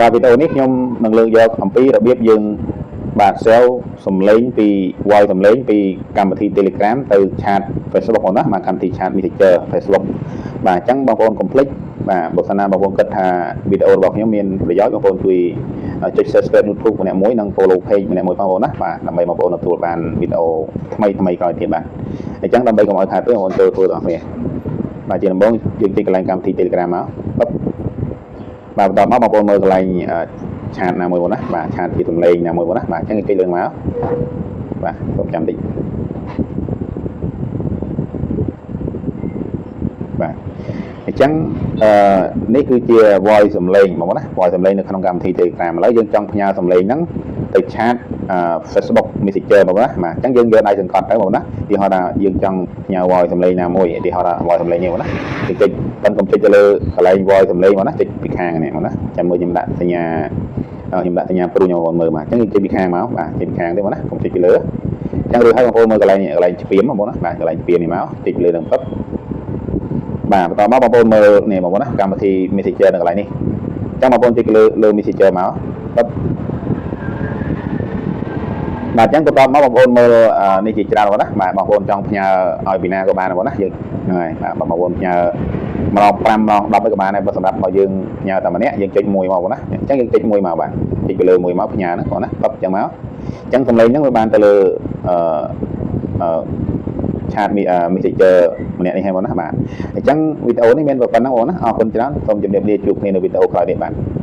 បាទវីដេអូនេះខ្ញុំនឹងលើកយកអំពីរបៀបយើងបាទ save សំឡេងពី voice សំឡេងពីកម្មវិធី Telegram ទៅ chat Facebook បងណាបាទកម្មវិធី chat Messenger Facebook បាទអញ្ចឹងបងប្អូនកុំភ្លេចបាទបើសិនណាបងប្អូនគិតថាវីដេអូរបស់ខ្ញុំមានប្រយោជន៍បងប្អូនជួយចុច Subscribe YouTube ម្នាក់មួយនិង Follow Page ម្នាក់មួយផងបងប្អូនណាបាទដើម្បីបងប្អូនទទួលបានវីដេអូថ្មីថ្មីក្រោយទៀតបាទអញ្ចឹងដើម្បីកុំឲ្យខាតពេលបងប្អូនចូលធ្វើទាំងអស់គ្នាបាទជាដំបូងយើងចុចកន្លែងកម្មវិធី Telegram មកបាទបន្តមកបងប្អូនមើលកន្លែងឆាតណាមួយបងណាបាទឆាតជាសំឡេងណាមួយបងណាបាទអញ្ចឹងចុចលើមកបាទសូមចាំតិចបាទអញ្ចឹងអឺនេះគឺជា voice សំឡេងបងប្អូនណា voice សំឡេងនៅក្នុងកម្មវិធី Telegram ឥឡូវយើងចង់ផ្ញើសំឡេងហ្នឹងទៅឆាត Facebook Messenger បងប្អូនណាបាទអញ្ចឹងយើងយកដៃសង្កត់ទៅបងប្អូនណាឧទាហរណ៍ថាយើងចង់ផ្ញើ voice សំឡេងណាមួយឧទាហរណ៍ថា voice សំឡេងនេះបងប្អូនណាចុចប៉ុនកុំចុចទៅលើកន្លែង voice សំឡេងបងណាចុចពីខាងនេះបងណាចាំមើលខ្ញុំដាក់សញ្ញាខ្ញុំដាក់សញ្ញាព្រួញបងប្អូនមើលបាទអញ្ចឹងចុចពីខាងមកបាទចុចពីខាងទេបងណាកុំចុចពីលើអញ្ចឹងរួចហើយបងប្អូនមើលកន្លែងកន្លែងស្ពាមបងប្អូនណាបាទកន្លែងស្ពាមនេះមកចុចលើនឹងពឹបបាទបន្តមកបងប្អូនមើលនេះបងប្អូនណាកម្មវិធី Messenger នៅកន្លែងនេះអញ្ចឹងបងប្អូនចុចលើលើ Messenger មកពឹបបាទអញ្ចឹងបន្តមកបងប្អូនមើលនេះជាច្រើនបងណាបាទបងប្អូនចង់ផ្ញើឲ្យពីណាក៏បានបងណាយើងហ្នឹងហើយបាទបងប្អូនផ្ញើម្ដង5ម្ដង10ក៏បានដែរបើសម្រាប់បើយើងផ្ញើតែម្នាក់យើងចុចមួយមកបងណាអញ្ចឹងយើងចុចមួយមកបាទចុចទៅលើមួយមកផ្ញើហ្នឹងបងណាបបអញ្ចឹងមកអញ្ចឹងសំឡេងហ្នឹងវាបានទៅលើអឺអឺឆាត Messenger ម្នាក់នេះហើយបងណាបាទអញ្ចឹងវីដេអូនេះមានប៉ុណ្ណឹងបងណាអរគុណច្រើនសូមជម្រាបលាជួបគ្នានៅវីដេអូក្រោយនេះបាទ។